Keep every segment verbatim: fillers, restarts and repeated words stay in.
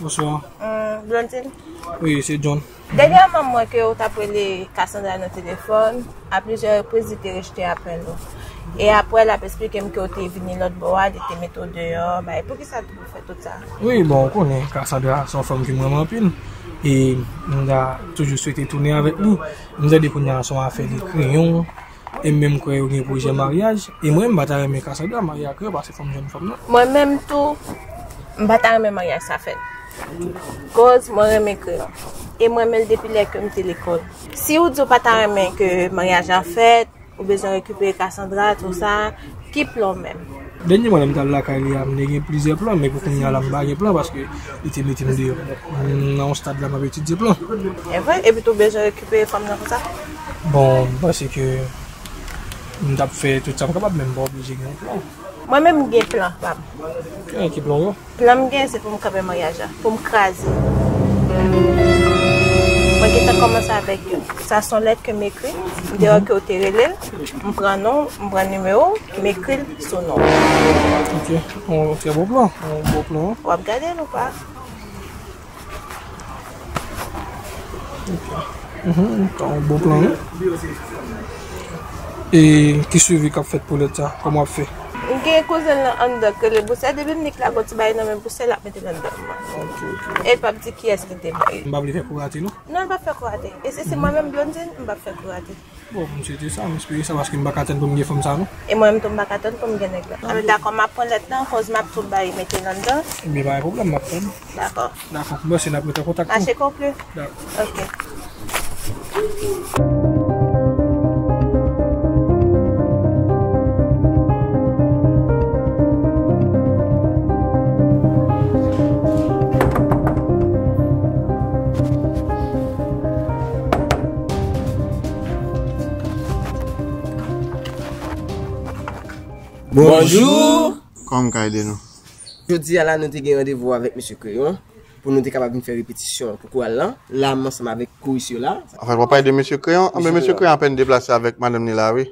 Bonswa. Hum, Blondine? Wi, se John. Dènyèman, m wè ke w t ap rele Cassandra nan telefòn. A plizyè repriz, li te rejte apèl ou. E apre, l ap eksplike m ke w te vini lòt bò a, li te mete w deyò. Bay, poukisa w fè tout sa? Wi, bon, ou konnen, Cassandra se yon fanm ke m renmen anpil. E m ta toujou swete tounen avèk li. M tande kounye a se yon afè li kreyon. E m menm kwè yo gen pwojè maryaj. E mwen, m pa ta renmen Cassandra marye ak kreyon, paske fò m jwenn fanm nan. Mwen menm tou, m pa ta renmen maryaj sa fèt. Koz mwen renmen kreyon. E mwen renmen l depi lè ke m te lekòl. Si ou di w pa ta renmen ke maryaj la fèt, ou bezwen rekipere Cassandra, tou sa, ki plan w menm? Dènyèman, lè m t al lakay li a, m te gen plizyè plan, men pou kounye a la, m pa gen plan, paske li te mete m deyò. M nan yon stad la, m ap etidye plan. E vre? Epi tou bezwen rekipere fanm nan konsa? Bon, m panse ke m t ap fè tout sa m kapab, men m pa oblije gen yon plan. Mwen menm, m gen plan pa m. Ki, ki plan ou? Plan m gen, se pou m kanpe maryaj la, pou m kraze. Mwen gentan kòmanse avèk yo. Sa se yon lèt ke m ekri, m te wè ke w te rele l, m pran non w, m pran nimewo w, m ekri l sou non w. Ok, yon trè bon plan, yon bon plan. W ap gade l ou pa? Ok. Mhm, yon bon plan, wi. E ki swivi k ap fèt pou lèt sa? Kòman w ap fè? M gen kouzen l nan anndan k rele Bousè. Depi m di k lage yon ti bagay nan men Bousè, l ap mete l anndan mwen. Ok, ok. E l p ap di kiyès ki te bay. M pa vle fè kou rate, non? Non, l p ap fè kou rate. E si se mwen menm, Blondine, m p ap fè kou rate. Bon, m swete sa, m espere sa, paske m pa ka tann pou m gen fanm sa, non. E mwen menm tou, m pa ka tann pou m gen nèg la. Alò, dakò, m ap pran lèt lan, koz m ap tou bay mete l anndan. Ebyen, pa gen pwoblèm, m ap tann. Dakò. Dakò, m panse n ap ret an kontak tou. Mache konpli. Dakò. Ok. Bonjou. Kòman m ka ede nou? Jodi a la, nou te gen randevou avèk Mesye Kreyon pou nou te kapab vin fè repetisyon pou koral lan. La, m ansanm avèk koris yo la. Anfèt, w ap pale de Mesye Kreyon? Anben, Mesye Kreyon apèn deplase avèk madanm ni la, wi.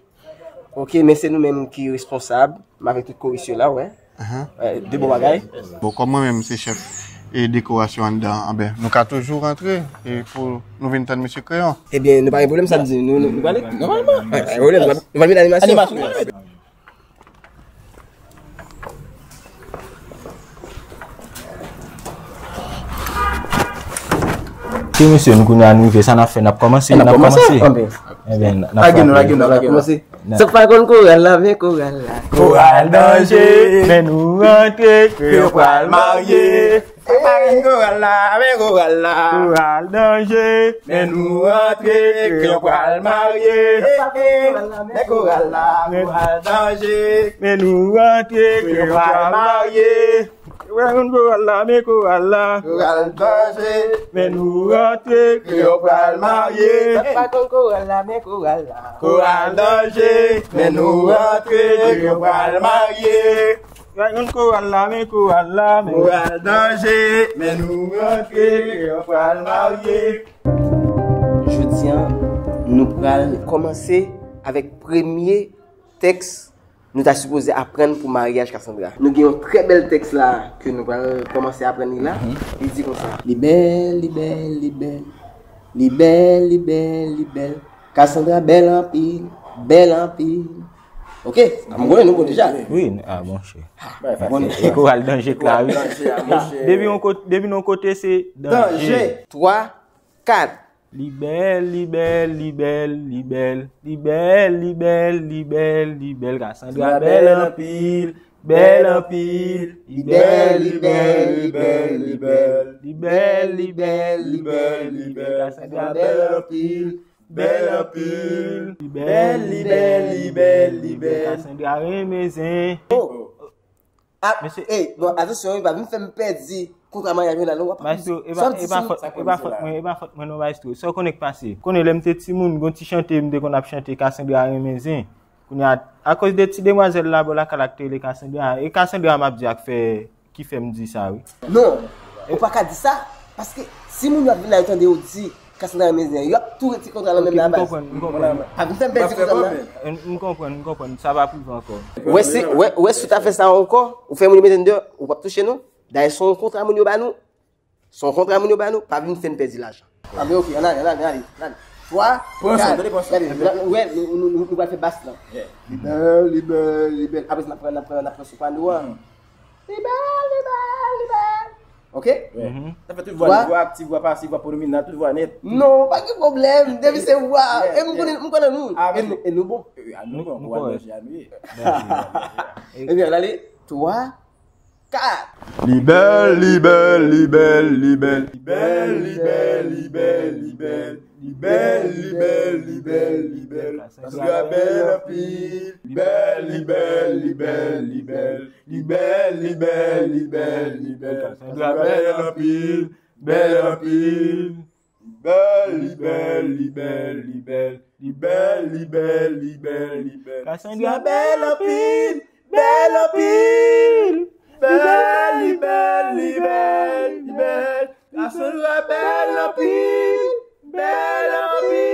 Ok, men se nou menm ki responsab, m avèk tout koris yo la, wè. Ahan. Wè, de bon bagay. Bon, kòm mwen menm se chèf e dekorasyon anndan, anben, nou ka toujou rantre e pou nou vin tann Mesye Kreyon. Ebyen, nou pa gen pwoblèm, sa m di, nou, nou, nou prale. Nòmalman. Pa gen pwoblèm, nou pral vin animasyon. Animasyon. Ok, mesye, nou kounye a nou rive, sa n ap fè, n ap kòmanse, n ap kòmanse. Anben, n ap frape. Lage nou, lage nou, lage nou. Sa k pa konn koral la, men koral la. Koral danje. Men nou rantre, kreyon pral marye. Sa k pa konn koral la, men koral la. Koral danje. Men nou rantre, kreyon pral marye. Men koral la, koral danje. Men nou rantre, kreyon pral marye. Sa k pa konn koral la, men koral la. Koral danje. Men nou rantre, kreyon pral marye. Sa k pa konn koral la, men koral la. Koral danje. Men nou rantre, kreyon pral marye. Koral danje, men nou rantre, kreyon pral marye. Jodi a, nou pral kòmanse avèk premye tèks nou ta sipoze aprann pou maryaj Cassandra. Nou gen yon trè bèl tèks la ke nou pral kòmanse aprann li la. Li di konsa. Li bèl, li bèl, li bèl. Li bèl, li bèl, li bèl. Cassandra bèl anpil, bèl anpil. Ok, m konnen nou bon deja. Wi, ah, monchè. E koral danje k la, wi. Depi yon kote, depi yon kote, se danje. Twa, kat. Li bèl, li bèl, li bèl, li bèl. Li bèl, li bèl, li bèl, li bèl. Cassandra bèl anpil, bèl anpil. Li bèl, li bèl, li bèl, li bèl. Li bèl, li bèl, li bèl, li bèl. Cassandra bèl anpil. Bèl anpil. Li bèl, li bèl, li bèl, li bèl. Cassandra renmen zen. Oh. Ah, mesye. Ey, bon, atansyon, wi, pa vin fè m pèdi kontra maryaj mwen la, non, w ap. Maestro, e pa, e pa fòt, e pa fòt mwen, e pa fòt mwen, non, maestro. Sa w konnen k pase? Konnen lè m te timoun, gon ti chante m te konn ap chante, Cassandra renmen zen. Kounye a, akoz de ti demwazèl la bò lakay la k te rele Cassandra, e Cassandra m ap di a k fè ki fè m di sa, wi. Non, ou pa ka di sa, paske si moun yo ap vin la, yo tande ou di Cassandra renmen zen, yo ap tou retire kontra lan menm la baz. M konprann, m konprann. Pa vin fè m pèdi kontra m nan. M konprann, m konprann, sa pa pou ankò. Ou wè si, ou wè, ou wè si w ta fè sa ankò, ou fè moun yo mete n deyò, ou p ap touche nou. Dayè, se yon kontra moun yo ba nou. Se yon kontra moun yo ba nou, pa vin fè n pèdi lajan. Anben, oke, ann ale, ann ale, ann ale, ann ale. Twa, kat. Pran sòl, tande, pran sòl. Gade, la, nou wè, nou, nou, nou, nou pral fè bas la. Yeah. Li bèl, li bèl, li bèl. Apre sa, n ap pran, n ap pran soprano a. Mhm. Li bèl, li bèl, li bèl. Oke? Yeah. Mhm. Sa fè tout vwa, vwa aktiv, vwa pasiv, vwa predominan, tout vwa nèt. Non, pa gen pwoblèm. Depi se vwa. Yeah, yeah. E m konnen, m konnen nou. Ah, e nou, e nou bon. E, a nou bon, nou bon. Mèsi. Ebyen, ann ale. Twa, kat. Li bèl, li bèl, li bèl, li bèl. Li bèl, li bèl, li bèl, li bèl. Li bèl, li bèl, li bèl, li bèl. Li bèl anpil. Li bèl, li bèl, li bèl, li bèl. Li bèl, li bèl, li bèl, li bèl. Li bèl anpil. Bèl anpil. Li bèl, li bèl, li bèl, li bèl. Li bèl, li bèl, li bèl, li bèl. Cassandra bèl anpil, bèl anpil. Li bèl, li bèl, li bèl, li bèl. Cassandra bèl anpil, bèl anpil.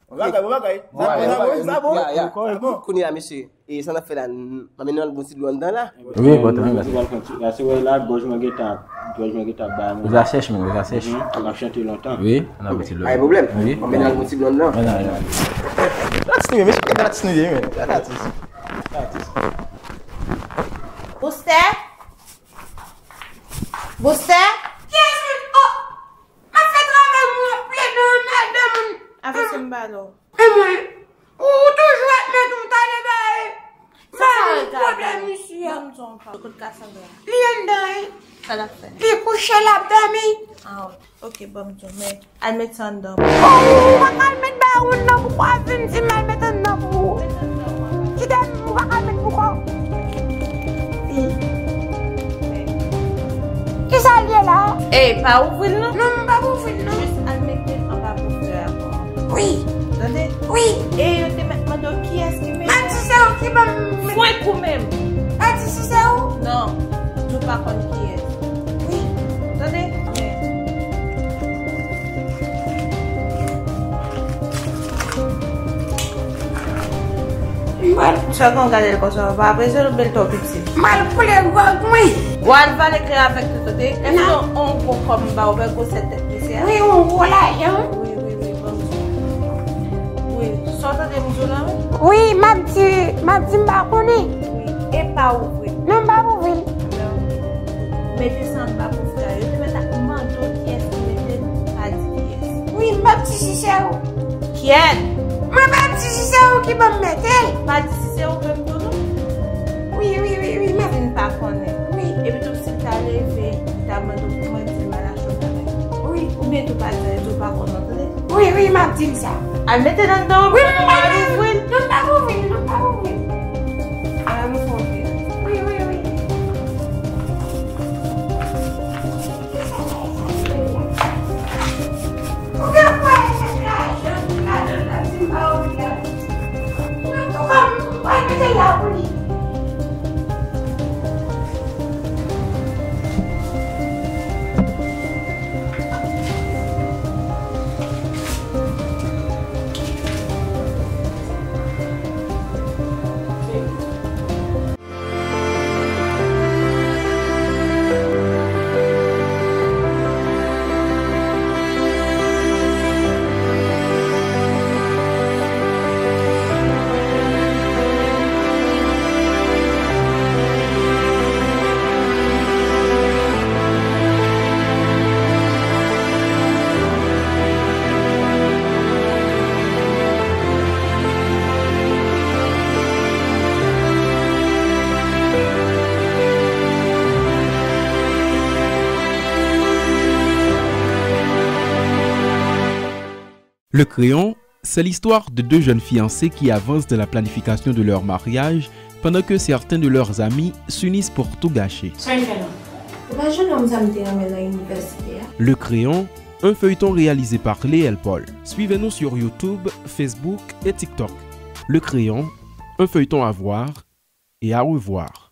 Bon bagay, bon bagay. Sa bon, sa bon, sa bon. Ya, ya. Bon. Kounye a, mesye, e sa n ap fè la, n-, n ap mennen l gon ti dlo anndan la. Wi, enpòtan, wi, paske la, se wè la, gòj mwen gentan, gòj mwen gentan ba mwen. Ou ta sèch, men, ou ta sèch. Mhm. M ap chante lontan. Wi, n ap mete dlo. Pa gen pwoblèm. Wi. M ap mennen l gon ti dlo anndan. Ann ale, ann ale. Atis nou ye, mesye, atis nou ye, men. Atis. Atis. Booster? Booster? Kiyès menm? Oh! M ap fè travay mwen an plen nan madanm. Avanse m pale w. E mwen, ou, ou toujou ap mete yon talè bay. Sa sa regarde pwoblèm isi a. Ban m di w yon pale. Kote Cassandra? Li anndan, wi. Sa l ap fè? Li kouche, l ap dòmi. Ah, ok, ban m di w, men al met sa anndan. Oh, ou pa ka al met bay ou anndan, poukwa w vin di m al met anndan pou ou? Kite m, ou pa ka al met poukwa w. Kisa l ye la? Ey, pa ouvri l non. Non, m p ap ouvri l non. Jis al mete l anba kouvèy a pou mwen. Wi. Tande? Wi. E yo te mèt mande w kiyès ki mete. M ap di se ou ki ban m. Fwenk ou menm. Pa di si se ou. Non. Di w pa konn kiyès. Wi. Tande? Men. Mwen. Chak an gade l konsa, w pa apresye l oubyen l twò piti? M al koule gwòg mwen. W al vale kleren avèk li, tande? Èske yon gwo kòb m ba w, wè gwosè tèt mesye a? Wi, yon gwo lajan. Wi, wi, wi, ban m di w. Wi, sa w tande m di w la, wi? Wi, m ap di, m ap di m pa konnen. Wi, e pa ouvri l. Non, m p ap ouvri l. Mete sa anba kouvèy la. Yo te mèt ap mande w kiyès ki mete l, pa di kiyès. Wi, m p ap di si se ou. Kyèt! Mwen p ap di si se ou ki ban m mete l. Pa di si se ou menm tou non. Wi, wi, wi, wi, m ap. Si n pa konnen. Wi. Epi tou si l ta leve, li ta mande w kòman di l mal achte yon bagay. Wi. Oubyen tou pa di anyen, di w pa konnen, tande? Wi, wi, m ap di l sa. Al mete l anndan, wi, m al ouvri l. Non, m p ap ouvri l, non, m p ap ouvri l. Ala m konfyans. Wi, wi, wi. Le Crayon, c'est l'histoire de deux jeunes fiancés qui avancent dans la planification de leur mariage pendant que certains de leurs amis s'unissent pour tout gâcher. Sa w fè la? Ou pa jwenn nonm sa m te renmen nan inivèsite a? Le Crayon, un feuilleton réalisé par Léel Paul. Suivez-nous sur YouTube, Facebook et TikTok. Le Crayon, un feuilleton à voir et à revoir.